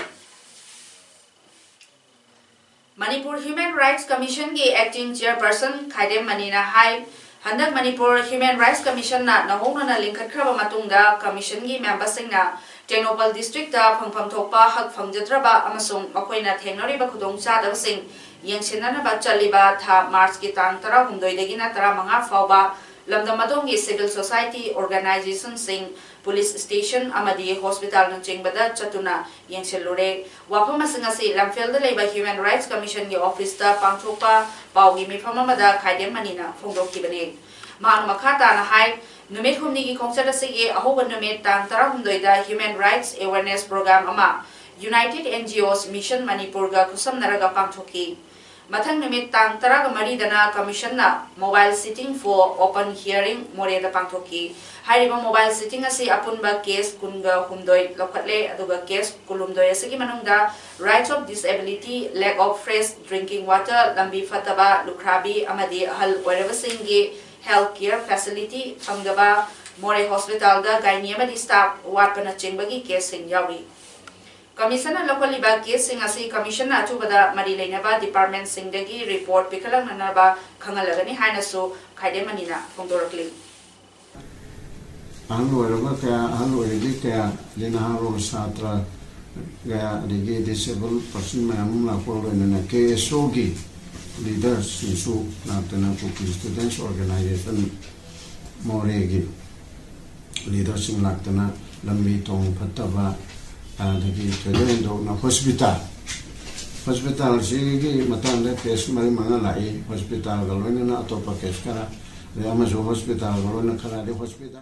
ꯃꯅꯤꯄꯨꯔ Human Rights Commission ꯒꯤ Acting Chairperson ꯈꯥꯏꯗꯦꯝ ꯃꯅꯤꯅ ꯍꯥꯏ, ꯍꯟꯗꯛ ꯃꯅꯤꯄꯨꯔ Human Rights Commission ꯅ ꯅꯧꯍꯧꯅꯅ ꯂꯤꯡꯈꯠꯈ꯭ꯔꯕ ꯃꯇꯨꯡꯗ Commission ꯒꯤ member ꯁꯤꯡꯅ ꯇꯦꯡꯅꯧꯄꯜ district ꯇ ꯐꯪꯐꯝ ꯊꯣꯛꯄ ꯍꯛ ꯐꯪꯖꯗ꯭ꯔꯕ ꯑꯃꯁꯨꯡ ꯃꯈꯣꯏꯅ ꯊꯦꯡꯅꯔꯤꯕ ꯈꯨꯗꯣꯡꯆꯥꯗꯕꯁꯤꯡ ꯌꯦꯡꯁꯤꯟꯅꯅꯕ ꯆꯠꯂꯤꯕ ꯊꯥ March ꯀꯤ ꯇꯥꯡ ꯇꯔꯥꯍꯨꯝꯗꯣꯏꯗꯒꯤꯅ ꯇꯔꯥꯃꯉꯥ ꯐꯥꯎꯕ ꯂꯝꯗꯝ ꯑꯗꯣꯝꯒꯤ civil society organization ꯁꯤꯡ, police station ꯑꯃꯗꯤ hospital ꯅꯆꯤꯡꯕꯗ ꯆꯠꯇꯨꯅ ꯌꯦꯡꯁꯤꯜꯂꯨꯔꯦ꯫ ꯋꯥꯐꯝꯁꯤꯡ ꯑꯁꯤ ꯂꯝꯐꯦꯜꯗ ꯂꯩꯕ Human Rights Commission ꯒꯤ office ꯇ ꯄꯥꯡꯊꯣꯛꯄ ꯄꯥꯎꯒꯤ ꯃꯤꯐꯝ ꯑꯃꯗ ꯈꯥꯏꯗꯦꯝ ꯃꯅꯤꯅ ꯐꯣꯡꯗꯣꯛꯈꯤꯕꯅꯤ꯫ ꯃꯍꯥꯛꯅ ꯃꯈꯥ ꯇꯥꯅ ꯍꯥꯏ, ꯅꯨꯃꯤꯠ ꯍꯨꯝꯅꯤꯒꯤ ꯈꯣꯡꯆꯠ ꯑꯁꯤꯒꯤ ꯑꯍꯧꯕ ꯅꯨꯃꯤꯠ ꯇꯥꯡ ꯇꯔꯥꯍꯨꯝꯗꯣꯏꯗ Human Rights Awareness Program ꯑꯃ United N G Os Mission ꯃꯅꯤꯄꯨꯔꯒ ꯈꯨꯠꯁꯝꯅꯔꯒ ꯄꯥꯡꯊꯣꯛꯈꯤ꯫ ꯃꯊꯪ ꯅꯨꯃꯤꯠ ꯇꯥꯡ ꯇꯔꯥꯒ ꯃꯔꯤꯗꯅ Commission ꯅ Mobile Sitting for Open Hearing ꯃꯣꯔꯦꯗ ꯄꯥꯡꯊꯣꯛꯈꯤ꯫ ꯍꯥꯏꯔꯤꯕ mobile sitting ꯑꯁꯤ ꯑꯄꯨꯟꯕ case ꯀꯨꯟꯒ ꯍꯨꯝꯗꯣꯏ ꯂꯧꯈꯠꯂꯦ, ꯑꯗꯨꯒ case ꯀꯨꯟꯍꯨꯝꯗꯣꯏ ꯑꯁꯤꯒꯤ ꯃꯅꯨꯡꯗ rights of disability, lack of fresh drinking water, ꯂꯝꯕꯤ ꯐꯠꯇꯕ, ꯂꯨꯈ꯭ꯔꯥꯕꯤ ꯑꯃꯗꯤ ꯑꯍꯜ ꯑꯣꯏꯔꯕꯁꯤꯡꯒꯤ health care facility ꯐꯪꯗꯕ, ꯃꯣꯔꯦ hospital ꯗ gynae ꯑꯃꯗꯤ staff ꯋꯥꯠꯄꯅꯆꯤꯡꯕꯒꯤ case ꯁꯤꯡ ꯌꯥꯎꯔꯤ꯫ Commission ꯅ ꯂꯧꯈꯠꯂꯤꯕ case ꯁꯤꯡ ꯑꯁꯤ Commission ꯅ ꯑꯊꯨꯕꯗ ꯃꯔꯤ ꯂꯩꯅꯕ department ꯁꯤꯡꯗꯒꯤ report ꯄꯤꯈꯠꯂꯛꯅꯅꯕ ꯈꯪꯍꯜꯂꯒꯅꯤ ꯍꯥꯏꯅꯁꯨ ꯈꯥꯏꯗꯦꯝ ꯃꯅꯤꯅ ꯐꯣꯡꯗꯣꯔꯛꯂꯤ꯫ ꯑꯍꯜ ꯑꯣꯏꯔꯕ ꯀꯌꯥ, ꯑꯍꯜ ꯑꯣꯏꯔꯕꯤ ꯀꯌꯥ, ꯑꯗꯩ ꯅꯍꯥꯔꯣꯜ, ꯁꯥꯇ꯭ꯔ ꯀꯌꯥ, ꯑꯗꯒꯤ disabled person ꯃꯌꯥꯝ ꯑꯃ ꯂꯥꯛꯄ, ꯂꯣꯏꯅꯅ K S O ꯒꯤ leader ꯁꯤꯡꯁꯨ ꯂꯥꯛꯇꯅ, ꯀꯨꯀꯤ Students Organization ꯃꯣꯔꯦꯒꯤ leader ꯁꯤꯡ ꯂꯥꯛꯇꯅ ꯂꯝꯕꯤ ꯊꯣꯡ ꯐꯠꯇꯕ, ꯑꯗꯒꯤ ꯊꯣꯏꯗꯣꯛ ꯍꯦꯟꯗꯣꯛꯅ hospital, hospital ꯁꯤꯒꯤ ꯃꯇꯥꯡꯗ case ꯃꯔꯤ ꯃꯉꯥ ꯂꯥꯛꯏ꯫ Hospital ꯒ ꯂꯣꯏꯅꯅ ꯑꯇꯣꯞꯄ case ꯈꯔ, ꯑꯗꯩ ꯑꯃꯁꯨ hospital ꯒ ꯂꯣꯏꯅ ꯈꯔ, ꯑꯗꯩ hospital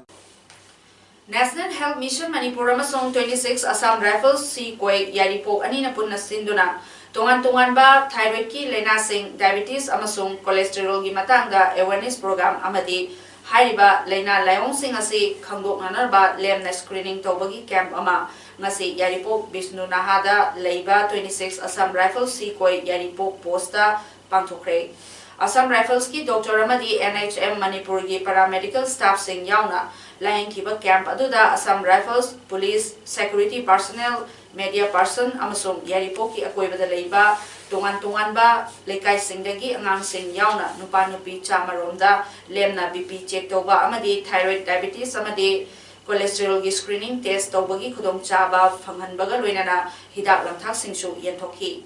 National Health Mission Manipur ꯑꯃꯁꯨꯡ twenty six Assam Rifles ꯁꯤ ꯀꯣꯏ ꯌꯥꯏꯔꯤꯄꯣꯛ ꯑꯅꯤꯅ ꯄꯨꯟꯅ ꯁꯤꯟꯗꯨꯅ ꯇꯣꯉꯥꯟ ꯇꯣꯉꯥꯟꯕ thyroid ꯀꯤ ꯂꯥꯏꯅꯥꯁꯤꯡ, diabetes ꯑꯃꯁꯨꯡ cholesterol ꯒꯤ ꯃꯇꯥꯡꯗ awareness program ꯑꯃꯗꯤ ꯍꯥꯏꯔꯤꯕ ꯂꯥꯏꯅꯥ ꯂꯥꯏꯑꯣꯡꯁꯤꯡ ꯑꯁꯤ ꯈꯪꯗꯣꯛꯅꯅꯕ ꯂꯦꯝꯅ screening ꯇꯧꯕꯒꯤ camp ꯑꯃ ꯉꯁꯤ ꯌꯥꯏꯔꯤꯄꯣꯛ ꯕꯤꯁꯅꯨ ꯅꯍꯥꯗ ꯂꯩꯕ twenty six Assam Rifles ꯁꯤ ꯀꯣꯏ ꯌꯥꯏꯔꯤꯄꯣꯛ post ꯇ ꯄꯥꯡꯊꯣꯛꯈ꯭ꯔꯦ꯫ Assam Rifles ꯀꯤ doctor ꯑꯃꯗꯤ N H M ꯃꯅꯤꯄꯨꯔꯒꯤ paramedical staff ꯁꯤꯡ ꯌꯥꯎꯅ ꯂꯥꯌꯦꯡꯈꯤꯕ ꯀꯦꯝꯞ ꯑꯗꯨꯗ Assam Rifles, police, security personnel, media person ꯑꯃꯁꯨꯡ ꯌꯥꯏꯔꯤꯄꯣꯛꯀꯤ ꯑꯀꯣꯏꯕꯗ ꯂꯩꯕ ꯇꯣꯉꯥꯟ ꯇꯣꯉꯥꯟꯕ ꯂꯩꯀꯥꯏꯁꯤꯡꯗꯒꯤ ꯑꯉꯥꯡꯁꯤꯡ ꯌꯥꯎꯅ ꯅꯨꯄꯥ ꯅꯨꯄꯤ ꯆꯥꯃ ꯔꯣꯝꯗ ꯂꯦꯝꯅ B P check ꯇꯧꯕ ꯑꯃꯗꯤ thyroid diabetes ꯑꯃꯗꯤ cholesterolꯒꯤ screening test ꯇꯧꯕꯒꯤ ꯈꯨꯗꯣꯡꯆꯥꯕ ꯐꯪꯍꯟꯕꯒ ꯂꯣꯏꯅꯅ ꯍꯤꯗꯥꯛ ꯂꯥꯡꯊꯛꯁꯤꯡꯁꯨ ꯌꯦꯟꯊꯣꯛꯈꯤ꯫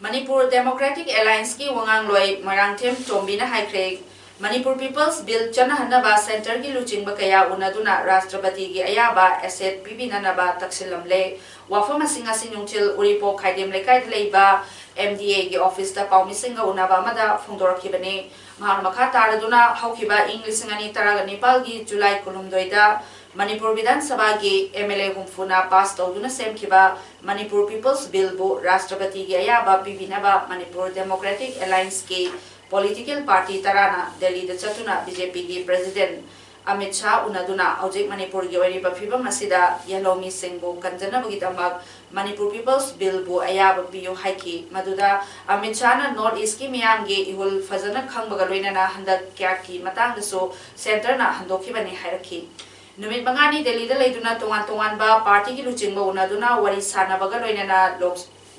ꯃꯅꯤꯄꯨꯔ Democratic Allianceꯀꯤ ꯋꯥꯉꯥꯡꯂꯣꯏ ꯃꯣꯏꯔꯥꯡꯊꯦꯝ ꯇꯣꯝꯕꯤꯅ ꯍꯥꯏꯈ꯭ꯔꯦ, ꯃꯅꯤꯄꯨꯔ People's Bill ꯆꯠꯅꯍꯟꯅꯕ centreꯒꯤ ꯂꯨꯆꯤꯡꯕ ꯀꯌꯥ ꯎꯅꯗꯨꯅ ꯔꯥꯁꯇ꯭ꯔꯄꯇꯤꯒꯤ ꯑꯌꯥꯕ assent ꯄꯤꯕꯤꯅꯅꯕ ꯇꯛꯁꯤꯜꯂꯝꯂꯦ꯫ ꯋꯥꯐꯝ ꯑꯁꯤ ꯉꯁꯤ ꯅꯨꯡꯊꯤꯜ ꯎꯔꯤꯄꯣꯛ ꯈꯥꯏꯗꯦꯝ ꯂꯩꯀꯥꯏꯗ ꯂꯩꯕ MDAꯒꯤ officeꯇ ꯄꯥꯎꯃꯤꯁꯤꯡꯒ ꯎꯅꯕ ꯑꯃꯗ ꯐꯣꯡꯗꯣꯔꯛꯈꯤꯕꯅꯤ꯫ ꯃꯍꯥꯛꯅ ꯃꯈꯥ ꯇꯥꯔꯗꯨꯅ ꯍꯧꯈꯤꯕ ꯏꯪ ꯂꯤꯁꯤꯡ ꯑꯅꯤ ꯇꯔꯥꯒ ꯅꯤꯄꯥꯜꯒꯤ July ꯀꯨꯟꯍꯨꯝꯗꯣꯏꯗ ꯃꯅꯤꯄꯨꯔ ꯕꯤꯙꯥꯟ ꯁꯚꯥꯒꯤ MLA ꯍꯨꯝꯐꯨꯅ pass ꯇꯧꯗꯨꯅ ꯁꯦꯝꯈꯤꯕ ꯃꯅꯤꯄꯨꯔ People's Billꯕꯨ ꯔꯥꯁꯇ꯭ꯔꯄꯇꯤꯒꯤ ꯑꯌꯥꯕ ꯄꯤꯕꯤꯅꯕ ꯃꯅꯤꯄꯨꯔ Democratic Allianceꯀꯤ political party ꯇꯔꯥꯅ ꯗꯦꯜꯂꯤꯗ ꯆꯠꯇꯨꯅ BJPꯒꯤ president ꯑꯃꯤꯠ ꯁꯥꯍ ꯎꯅꯗꯨꯅ ꯍꯧꯖꯤꯛ ꯃꯅꯤꯄꯨꯔꯒꯤ ꯑꯣꯏꯔꯤꯕ ꯐꯤꯕꯝ ꯑꯁꯤꯗ ꯌꯦꯜꯍꯧꯃꯤꯁꯤꯡꯕꯨ ꯀꯟꯖꯅꯕꯒꯤꯗꯃꯛ ꯃꯅꯤꯄꯨꯔ People's Billꯕꯨ ꯑꯌꯥꯕ ꯄꯤꯌꯨ ꯍꯥꯏꯈꯤ꯫ ꯃꯗꯨꯗ ꯑꯃꯤꯠ ꯁꯥꯍꯅ North Eastꯀꯤ ꯃꯤꯌꯥꯝꯒꯤ ꯏꯍꯨꯜ ꯐꯖꯅ ꯈꯪꯕꯒ ꯂꯣꯏꯅꯅ ꯍꯟꯗꯛ ꯀꯦꯠꯀꯤ ꯃꯇꯥꯡꯗꯁꯨ centreꯅ ꯍꯟꯗꯣꯛꯈꯤꯕꯅꯤ ꯍꯥꯏꯔꯛꯈꯤ꯫ ꯅꯨꯃꯤꯠ ꯃꯉꯥꯅꯤ ꯗꯦꯜꯂꯤꯗ ꯂꯩꯗꯨꯅ ꯇꯣꯉꯥꯟ ꯇꯣꯉꯥꯟꯕ partyꯒꯤ ꯂꯨꯆꯤꯡꯕ ꯎꯅꯗꯨꯅ ꯋꯥꯔꯤ ꯁꯥꯟꯅꯕꯒ ꯂꯣꯏꯅꯅ ꯂꯣꯛ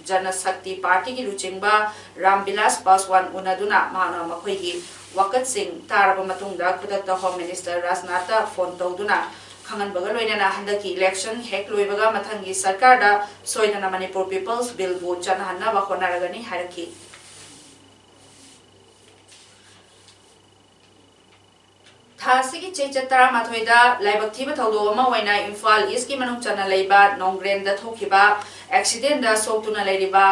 ꯖꯅꯁꯛꯇꯤ partyꯒꯤ ꯂꯨꯆꯤꯡꯕ ꯔꯥꯝ ꯕꯤꯂꯥꯁ ꯄꯥꯁꯋꯥꯟ ꯎꯅꯗꯨꯅ ꯃꯍꯥꯛꯅ ꯃꯈꯣꯏꯒꯤ ꯋꯥꯀꯠꯁꯤꯡ ꯇꯥꯔꯕ ꯃꯇꯨꯡꯗ ꯈꯨꯗꯛꯇ Home Minister ꯔꯥꯖꯅꯥꯊꯇ phone ꯇꯧꯗꯨꯅ ꯈꯪꯍꯟꯕꯒ ꯂꯣꯏꯅꯅ ꯍꯟꯗꯛꯀꯤ election ꯍꯦꯛ ꯂꯣꯏꯕꯒ ꯃꯊꯪꯒꯤ ꯁꯔꯀꯥꯔꯗ ꯁꯣꯏꯗꯅ ꯃꯅꯤꯄꯨꯔ People's Billꯕꯨ ꯆꯠꯅꯍꯟꯅꯕ ꯍꯣꯠꯅꯔꯒꯅꯤ ꯍꯥꯏꯔꯛꯈꯤ꯫ ꯊꯥ ꯑꯁꯤꯒꯤ ꯆꯩꯆꯠ ꯇꯔꯥꯃꯥꯊꯣꯏꯗ ꯂꯥꯏꯕꯛ ꯊꯤꯕ ꯊꯧꯗꯣꯛ ꯑꯃ ꯑꯣꯏꯅ ꯏꯝꯐꯥꯜ Eastꯀꯤ ꯃꯅꯨꯡ ꯆꯟꯅ ꯂꯩꯕ ꯅꯣꯡꯒ꯭ꯔꯦꯟꯗ ꯊꯣꯛꯈꯤꯕ accidentꯗ ꯁꯣꯛꯇꯨꯅ ꯂꯩꯔꯤꯕ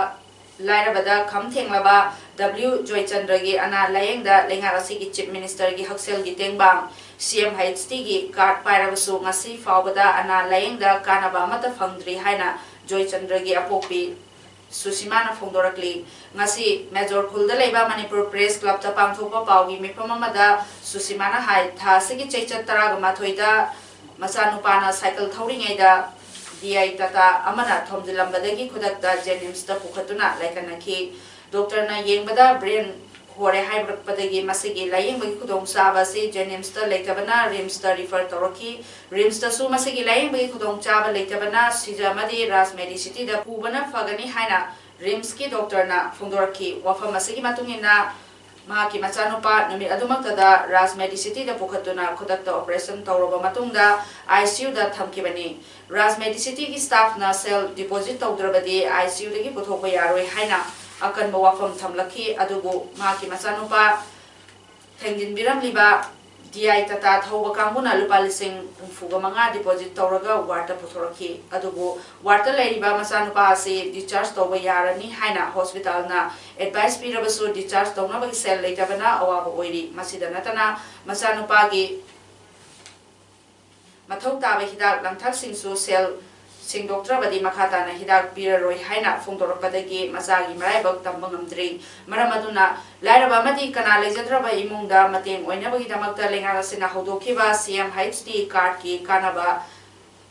ꯂꯥꯏꯔꯕꯗ ꯈꯝ ꯊꯦꯡꯂꯕ W ꯖꯣꯏꯆꯟꯗ꯭ꯔꯒꯤ ꯑꯅꯥ ꯂꯥꯌꯦꯡꯗ ꯂꯩꯉꯥꯛ ꯑꯁꯤꯒꯤ Chief Ministerꯒꯤ ꯍꯛꯁꯦꯜꯒꯤ ꯇꯦꯡꯕꯥꯡ CMHTꯒꯤ card ꯄꯥꯏꯔꯕꯁꯨ ꯉꯁꯤ ꯐꯥꯎꯕꯗ ꯑꯅꯥ ꯂꯥꯌꯦꯡꯗ ꯀꯥꯟꯅꯕ ꯑꯃꯠꯇ ꯐꯪꯗ꯭ꯔꯤ ꯍꯥꯏꯅ ꯖꯣꯏꯆꯟꯗ꯭ꯔꯒꯤ ꯑꯄꯣꯛꯄꯤ ꯁꯨꯁꯤꯃꯥꯅ ꯐꯣꯡꯗꯣꯔꯛꯂꯤ꯫ ꯉꯁꯤ ꯃꯦꯖꯣꯔ ꯈꯨꯜꯗ ꯂꯩꯕ ꯃꯅꯤꯄꯨꯔ Press Clubꯇ ꯄꯥꯡꯊꯣꯛꯄ ꯄꯥꯎꯒꯤ ꯃꯤꯐꯝ ꯑꯃꯗ ꯁꯨꯁꯤꯃꯥꯅ ꯍꯥꯏ, ꯊꯥ ꯑꯁꯤꯒꯤ ꯆꯩꯆꯠ ꯇꯔꯥꯒ ꯃꯥꯊꯣꯏꯗ ꯃꯆꯥꯅꯨꯄꯥꯅ ꯁꯥꯏꯀꯜ ꯊꯧꯔꯤꯉꯩꯗ D I Tata ꯑꯃꯅ ꯊꯣꯝꯖꯤꯜꯂꯝꯕꯗꯒꯤ ꯈꯨꯗꯛꯇ JNIMSꯇ ꯄꯨꯈꯠꯇꯨꯅ ꯂꯥꯏꯀꯠꯅꯈꯤ꯫ Doctorꯅ ꯌꯦꯡꯕꯗ brain ꯍꯣꯔꯦ ꯍꯥꯏꯔꯛꯄꯗꯒꯤ ꯃꯁꯤꯒꯤ ꯂꯥꯌꯦꯡꯕꯒꯤ ꯈꯨꯗꯣꯡꯆꯥꯕ ꯑꯁꯤ ꯖꯦꯅꯤꯝꯁꯇ ꯂꯩꯇꯕꯅ ꯔꯤꯝꯁꯇ ꯔꯤꯐꯔ ꯇꯧꯔꯛꯈꯤ꯫ ꯔꯤꯝꯁꯇꯁꯨ ꯃꯁꯤꯒꯤ ꯂꯥꯌꯦꯡꯕꯒꯤ ꯈꯨꯗꯣꯡꯆꯥꯕ ꯂꯩꯇꯕꯅ ꯁꯤꯖ ꯑꯃꯗꯤ ꯔꯥꯖ ꯃꯦꯗꯤꯁꯤꯇꯤꯗ ꯄꯨꯕꯅ ꯐꯒꯅꯤ ꯍꯥꯏꯅ ꯔꯤꯝꯁꯀꯤ ꯗꯣꯛꯇꯔꯅ ꯐꯣꯡꯗꯣꯔꯛꯈꯤ꯫ ꯋꯥꯐꯝ ꯑꯁꯤꯒꯤ ꯃꯇꯨꯡ ꯏꯟꯅ ꯃꯍꯥꯛꯀꯤ ꯃꯆꯥꯅꯨꯄꯥ ꯅꯨꯃꯤꯠ ꯑꯗꯨꯃꯛꯇꯗ ꯔꯥꯖ ꯃꯦꯗꯤꯁꯤꯇꯤꯗ ꯄꯨꯈꯠꯇꯨꯅ ꯈꯨꯗꯛꯇ ꯑꯣꯄꯔꯦꯁꯟ ꯇꯧꯔꯕ ꯃꯇꯨꯡꯗ ꯑꯥꯏ ꯁꯤ ꯌꯨꯗ ꯊꯝꯈꯤꯕꯅꯤ꯫ ꯔꯥꯖ ꯃꯦꯗꯤꯁꯤꯇꯤꯒꯤ ꯁ꯭ꯇꯥꯐꯅ ꯁꯦꯜ ꯗꯤꯄꯣꯖꯤꯠ ꯇꯧꯗ꯭ꯔꯕꯗꯤ ꯑꯥꯏ ꯁꯤ ꯌꯨꯗꯒꯤ ꯄꯨꯊꯣꯛꯄ ꯌꯥꯔꯣꯏ ꯍꯥꯏꯅ ꯑꯀꯟꯕ ꯋꯥꯐꯝ ꯊꯝꯂꯛꯈꯤ꯫ ꯑꯗꯨꯕꯨ ꯃꯍꯥꯛꯀꯤ ꯃꯆꯥꯅꯨꯄꯥ ꯊꯦꯡꯖꯤꯟꯕꯤꯔꯝꯂꯤꯕ ꯗꯤ ꯑꯥꯏ ꯇꯥꯇꯥ ꯊꯧꯕ ꯀꯥꯡꯕꯨꯅ ꯂꯨꯄꯥ ꯂꯤꯁꯤꯡ ꯍꯨꯝꯐꯨꯒ ꯃꯉꯥ ꯗꯤꯄꯣꯖꯤꯠ ꯇꯧꯔꯒ ꯋꯥꯔꯗꯇ ꯄꯨꯊꯣꯔꯛꯈꯤ꯫ ꯑꯗꯨꯕꯨ ꯋꯥꯔꯗꯇ ꯂꯩꯔꯤꯕ ꯃꯆꯥꯅꯨꯄꯥ ꯑꯁꯤ ꯗꯤꯁꯆꯥꯔꯖ ꯇꯧꯕ ꯌꯥꯔꯅꯤ ꯍꯥꯏꯅ ꯍꯣꯁꯄꯤꯇꯥꯜꯅ ꯑꯦꯗꯚꯥꯏꯁ ꯄꯤꯔꯕꯁꯨ ꯗꯤꯁꯆꯥꯔꯖ ꯇꯧꯅꯕꯒꯤ ꯁꯦꯜ ꯂꯩꯇꯕꯅ ꯑꯋꯥꯕ ꯑꯣꯏꯔꯤ꯫ ꯃꯁꯤꯗ ꯅꯠꯇꯅ ꯃꯆꯥꯅꯨꯄꯥꯒꯤ ꯃꯊꯧ ꯇꯥꯕ ꯍꯤꯗꯥꯛ ꯂꯥꯡꯊꯛꯁꯤꯡꯁꯨ ꯁꯦꯜ ꯁꯤꯡꯗꯣꯛꯇ꯭ꯔꯕꯗꯤ ꯃꯈꯥ ꯇꯥꯅ ꯍꯤꯗꯥꯛ ꯄꯤꯔꯔꯣꯏ ꯍꯥꯏꯅ ꯐꯣꯡꯗꯣꯔꯛꯄꯗꯒꯤ ꯃꯆꯥꯒꯤ ꯃꯔꯥꯏꯕꯛ ꯇꯝꯕ ꯉꯝꯗ꯭ꯔꯤ꯫ ꯃꯔꯝ ꯑꯗꯨꯅ ꯂꯥꯏꯔꯕ ꯑꯃꯗꯤ ꯀꯅꯥ ꯂꯩꯖꯗ꯭ꯔꯕ ꯏꯃꯨꯡꯗ ꯃꯇꯦꯡ ꯑꯣꯏꯅꯕꯒꯤꯗꯃꯛꯇ ꯂꯩꯉꯥꯛ ꯑꯁꯤꯅ ꯍꯧꯗꯣꯛꯈꯤꯕ ꯁꯤ ꯑꯦꯝ ꯍꯩꯆ ꯗꯤ ꯀꯥꯔꯗꯀꯤ ꯀꯥꯟꯅꯕ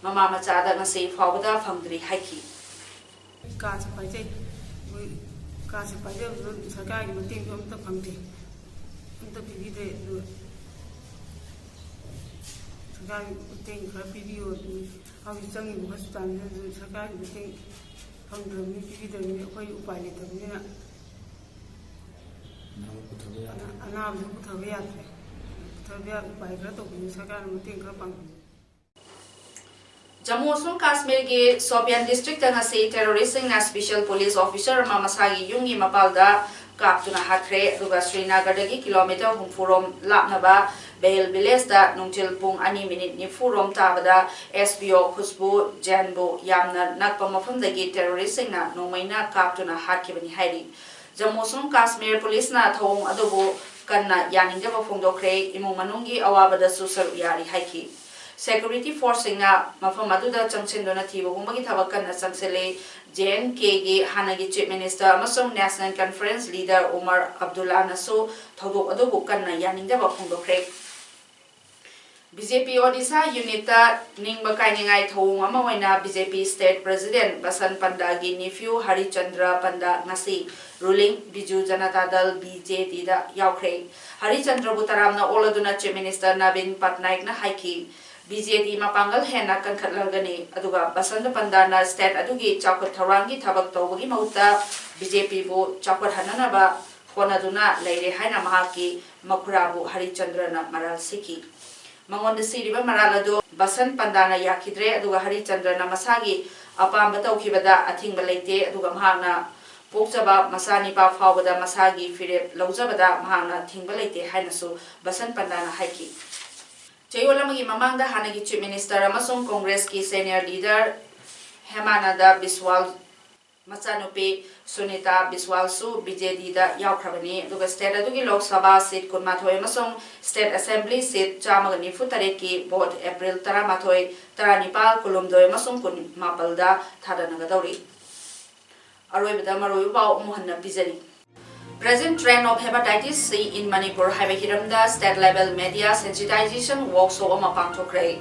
ꯃꯃꯥ ꯃꯆꯥꯗ ꯉꯁꯤ ꯐꯥꯎꯕꯗ ꯐꯪꯗ꯭ꯔꯤ ꯍꯥꯏꯈꯤ꯫ ꯀꯥꯔꯗꯁꯦ ꯄꯥꯏꯖꯩ꯫ ꯑꯩꯈꯣꯏ ꯀꯥꯔꯗꯁꯦ ꯄꯥꯏꯖꯕꯗꯣ ꯁꯔꯀꯥꯔꯒꯤ ꯃꯇꯦꯡꯁꯨ ꯑꯝꯇ ꯐꯪꯗꯦ, ꯑꯝꯇ ꯄꯤꯕꯤꯗꯦ꯫ ꯑꯗꯨ ꯁꯔꯀꯥꯔꯒꯤ ꯃꯇꯦꯡ ꯈꯔ ꯄꯤꯕꯤꯌꯨ꯫ ꯑꯗꯨ ꯍꯧꯖꯤꯛ ꯆꯪꯉꯤꯕ ꯍꯣꯁꯄꯤꯇꯥꯜꯁꯤꯗꯁꯨ ꯁꯔꯀꯥꯔꯒꯤ ꯃꯇꯦꯡ ꯐꯪꯗ꯭ꯔꯕꯅꯤ, ꯄꯤꯕꯤꯗ꯭ꯔꯕꯅꯤ, ꯑꯩꯈꯣꯏ ꯎꯄꯥꯏ ꯂꯩꯇꯕꯅꯤꯅ꯫ ꯑꯅꯥꯕ ꯄꯨꯊꯕ ꯌꯥꯗ꯭ꯔꯦ꯫ ꯑꯅꯥꯕꯁꯨ ꯄꯨꯊꯕ ꯌꯥꯗ꯭ꯔꯦ꯫ ꯄꯨꯊꯕ ꯌꯥ-, ꯎꯄꯥꯏ ꯈꯔ ꯇꯧꯕꯤꯌꯨ, ꯁꯔꯀꯥꯔꯅ ꯃꯇꯦꯡ ꯈꯔ ꯄꯥꯡꯕꯤꯌꯨ꯫ ꯖꯝꯃꯨ ꯑꯃꯁꯨꯡ ꯀꯥꯁꯃꯤꯔꯒꯤ ꯁꯣꯄꯤꯌꯥꯟ ꯗꯤꯁꯇ꯭ꯔꯤꯛꯇ ꯉꯁꯤ ꯇꯦꯔꯣꯔꯤꯁꯁꯤꯡꯅ ꯁ꯭ꯄꯤꯁꯦꯜ ꯄꯨꯂꯤꯁ ꯑꯣꯐꯤꯁꯔ ꯑꯃ ꯃꯁꯥꯒꯤ ꯌꯨꯝꯒꯤ ꯃꯄꯥꯜꯗ ꯀꯥꯞꯇꯨꯅ ꯍꯥꯠꯈ꯭ꯔꯦ꯫ ꯑꯗꯨꯒ ꯁ꯭ꯔꯤꯅꯒꯔꯗꯒꯤ ꯀꯤꯂꯣꯃꯤꯇꯔ ꯍꯨꯝꯐꯨ ꯔꯣꯝ ꯂꯥꯞꯅꯕ ꯕꯦꯍꯤꯜ ꯚꯤꯂꯦꯖꯇ ꯅꯨꯡꯊꯤꯜ ꯄꯨꯡ ꯑꯅꯤ ꯃꯤꯅꯤꯠ ꯅꯤꯐꯨ ꯔꯣꯝ ꯇꯥꯕꯗ ꯑꯦꯁ ꯄꯤ ꯑꯣ ꯈꯨꯁꯕꯨ ꯖꯦꯟꯕꯨ ꯌꯥꯝꯅ ꯅꯛꯄ ꯃꯐꯝꯗꯒꯤ ꯇꯦꯔꯣꯔꯤꯁꯁꯤꯡꯅ ꯅꯣꯡꯃꯩꯅ ꯀꯥꯞꯇꯨꯅ ꯍꯥꯠꯈꯤꯕꯅꯤ ꯍꯥꯏꯔꯤ꯫ ꯖꯝꯃꯨ ꯑꯃꯁꯨꯡ ꯀꯥꯁꯃꯤꯔ ꯄꯨꯂꯤꯁꯅ ꯊꯧꯑꯣꯡ ꯑꯗꯨꯕꯨ ꯀꯟꯅ ꯌꯥꯅꯤꯡꯗꯕ ꯐꯣꯡꯗꯣꯛꯈ꯭ꯔꯦ꯫ ꯏꯃꯨꯡ ꯃꯅꯨꯡꯒꯤ ꯑꯋꯥꯕꯗꯁꯨ ꯁꯔꯨꯛ ꯌꯥꯔꯤ ꯍꯥꯏꯈꯤ꯫ ꯁꯦꯀ꯭ꯌꯨꯔꯤꯇꯤ ꯐꯣꯔꯁꯁꯤꯡꯅ ꯃꯐꯝ ꯑꯗꯨꯗ ꯆꯪꯁꯤꯟꯗꯨꯅ ꯊꯤꯕ ꯍꯨꯝꯕꯒꯤ ꯊꯕꯛ ꯀꯟꯅ ꯆꯪꯁꯤꯜꯂꯤ꯫ ꯖꯦ ꯑꯦꯟ ꯀꯦꯒꯤ ꯍꯥꯟꯅꯒꯤ ꯆꯤꯐ ꯃꯤꯅꯤꯁꯇꯔ ꯑꯃꯁꯨꯡ ꯅꯦꯁꯅꯦꯜ ꯀꯟꯐꯔꯦꯟꯁ ꯂꯤꯗꯔ ꯎꯃꯔ ꯑꯕꯗꯨꯜꯂꯥꯅꯁꯨ ꯊꯧꯗꯣꯛ ꯑꯗꯨꯕꯨ ꯀꯟꯅ ꯌꯥꯅꯤꯡꯗꯕ ꯐꯣꯡꯗꯣꯛꯈ꯭ꯔꯦ꯫ ꯕꯤ ꯖꯦ ꯄꯤ ꯑꯣꯗꯤꯁꯥ ꯌꯨꯅꯤꯠꯇ ꯅꯤꯡꯕ ꯀꯥꯏꯅꯤꯡꯉꯥꯏ ꯊꯧꯑꯣꯡ ꯑꯃ ꯑꯣꯏꯅ ꯕꯤ ꯖꯦ ꯄꯤ ꯁ꯭ꯇꯦꯠ ꯄ꯭ꯔꯦꯁꯤꯗꯦꯟꯠ ꯕꯁꯟ ꯄꯟꯗꯥꯒꯤ ꯅꯤꯐ꯭ꯌꯨ ꯍꯔꯤꯆꯟꯗ꯭ꯔ ꯄꯟꯗꯥ ꯉꯁꯤ ꯔꯨꯂꯤꯡ ꯕꯤꯖꯨ ꯖꯅꯇꯥ ꯗꯜ, ꯕꯤ ꯖꯦ ꯗꯤꯗ ꯌꯥꯎꯈ꯭ꯔꯦ꯫ ꯍꯔꯤꯆꯟꯗ꯭ꯔꯕꯨ ꯇꯔꯥꯝꯅ ꯑꯣꯛꯂꯗꯨꯅ ꯆꯤꯐ ꯃꯤꯅꯤꯁꯇꯔ ꯅꯕꯤꯟ ꯄꯠꯅꯥꯏꯛꯅ ꯍꯥꯏꯈꯤ, ꯕꯤ ꯖꯦ ꯗꯤ ꯃꯄꯥꯡꯒꯜ ꯍꯦꯟꯅ ꯀꯟꯈꯠꯍꯟꯒꯅꯤ, ꯑꯗꯨꯒ ꯕꯁꯟꯇ ꯄꯟꯗꯥꯅ ꯁ꯭ꯇꯦꯠ ꯑꯗꯨꯒꯤ ꯆꯥꯎꯈꯠ ꯊꯧꯔꯥꯡꯒꯤ ꯊꯕꯛ ꯇꯧꯕꯒꯤ ꯃꯍꯨꯠꯇ ꯕꯤ ꯖꯦ ꯄꯤꯕꯨ ꯆꯥꯎꯈꯠꯍꯟꯅꯅꯕ ꯍꯣꯠꯅꯗꯨꯅ ꯂꯩꯔꯦ ꯍꯥꯏꯅ ꯃꯍꯥꯛꯀꯤ ꯃꯈꯨꯔꯥꯕꯨ ꯍꯔꯤꯆꯟꯗ꯭ꯔꯅ ꯃꯔꯥꯜ ꯁꯤꯈꯤ꯫ ꯃꯉꯣꯟꯗ ꯁꯤꯔꯤꯕ ꯃꯔꯥꯜ ꯑꯗꯨ ꯕꯁꯟ ꯄꯟꯗꯥꯅ ꯌꯥꯈꯤꯗ꯭ꯔꯦ, ꯑꯗꯨꯒ ꯍꯔꯤꯆꯟꯗ꯭ꯔꯅ ꯃꯁꯥꯒꯤ ꯑꯄꯥꯝꯕ ꯇꯧꯈꯤꯕꯗ ꯑꯊꯤꯡꯕ ꯂꯩꯇꯦ, ꯑꯗꯨꯒ ꯃꯍꯥꯛꯅ ꯄꯣꯛꯆꯕ ꯃꯆꯥꯅꯤꯄꯥ ꯐꯥꯎꯕꯗ ꯃꯁꯥꯒꯤ ꯐꯤꯔꯦꯞ ꯂꯧꯖꯕꯗ ꯃꯍꯥꯛꯅ ꯊꯤꯡꯕ ꯂꯩꯇꯦ ꯍꯥꯏꯅꯁꯨ ꯕꯁꯟ ꯄꯟꯗꯥꯅ ꯍꯥꯏꯈꯤ꯫ ꯆꯌꯣꯜ ꯑꯃꯒꯤ ꯃꯃꯥꯡꯗ ꯍꯥꯟꯅꯒꯤ ꯆꯤꯐ ꯃꯤꯅꯤꯁꯇꯔ ꯑꯃꯁꯨꯡ ꯀꯣꯡꯒ꯭ꯔꯦꯁꯀꯤ ꯁꯦꯅꯤꯌꯔ ꯂꯤꯗꯔ ꯍꯦꯃꯥꯅꯟꯗ ꯕꯤꯁꯋꯥꯜ ꯃꯆꯥꯅꯨꯄꯤ ꯁꯨꯅꯤꯇꯥ ꯕꯤꯁꯋꯥꯜꯁꯨ ꯕꯤ ꯖꯦ ꯗꯤꯗ ꯌꯥꯎꯈ꯭ꯔꯕꯅꯤ꯫ ꯑꯗꯨꯒ ꯁ꯭ꯇꯦꯠ ꯑꯗꯨꯒꯤ ꯂꯣꯛ ꯁꯚꯥ ꯁꯤꯠ ꯀꯨꯟꯃꯥꯊꯣꯏ ꯑꯃꯁꯨꯡ ꯁ꯭ꯇꯦꯠ ꯑꯦꯁꯦꯝꯕ꯭ꯂꯤ ꯁꯤꯠ ꯆꯥꯝꯃꯒ ꯅꯤꯐꯨ ꯇꯔꯦꯠꯀꯤ ꯚꯣꯠ ꯑꯦꯄ꯭ꯔꯤꯜ ꯇꯔꯥꯃꯥꯊꯣꯏ, ꯇꯔꯥꯅꯤꯄꯥꯜ, ꯀꯨꯟꯍꯨꯝꯗꯣꯏ ꯑꯃꯁꯨꯡ ꯀꯨꯟꯃꯥꯄꯜꯗ ꯊꯥꯗꯅꯒꯗꯧꯔꯤ꯫ ꯑꯔꯣꯏꯕꯗ ꯃꯔꯨꯑꯣꯏꯕ ꯄꯥꯎ ꯑꯃꯨꯛ ꯍꯟꯅ ꯄꯤꯖꯔꯤ꯫ Present trend of hepatitis C in Manipur ꯍꯥꯏꯕ ꯍꯤꯔꯝꯗ state level media sensitization workshop ꯑꯃ ꯄꯥꯡꯊꯣꯛꯈ꯭ꯔꯦ꯫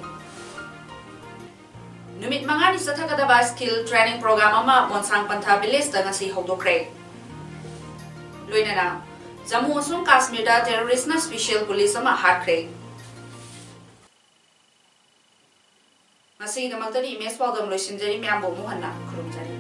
ꯅꯨꯃꯤꯠ ꯃꯉꯥꯅꯤ ꯆꯠꯊꯒꯗꯕ skill training program ꯑꯃ ꯃꯣꯟꯁꯥꯡ ꯄꯟꯊꯥ ꯚꯤꯂꯦꯖꯇ ꯉꯁꯤ ꯍꯧꯗꯣꯛꯈ꯭ꯔꯦ꯫ ꯂꯣꯏꯅꯅ ꯖꯝꯃꯨ ꯑꯃꯁꯨꯡ ꯀꯥꯁꯃꯤꯔꯗ terroristꯅ special police ꯑꯃ ꯍꯥꯠꯈ꯭ꯔꯦ꯫ ꯉꯁꯤꯒꯤꯗꯃꯛꯇꯗꯤ ꯏꯃꯦꯖ ꯄꯥꯎꯗꯝ ꯂꯣꯏꯁꯤꯟꯖꯔꯤ꯫ ꯃꯌꯥꯝꯕꯨ ꯑꯃꯨꯛ ꯍꯟꯅ ꯈꯨꯔꯨꯝꯖꯔꯤ꯫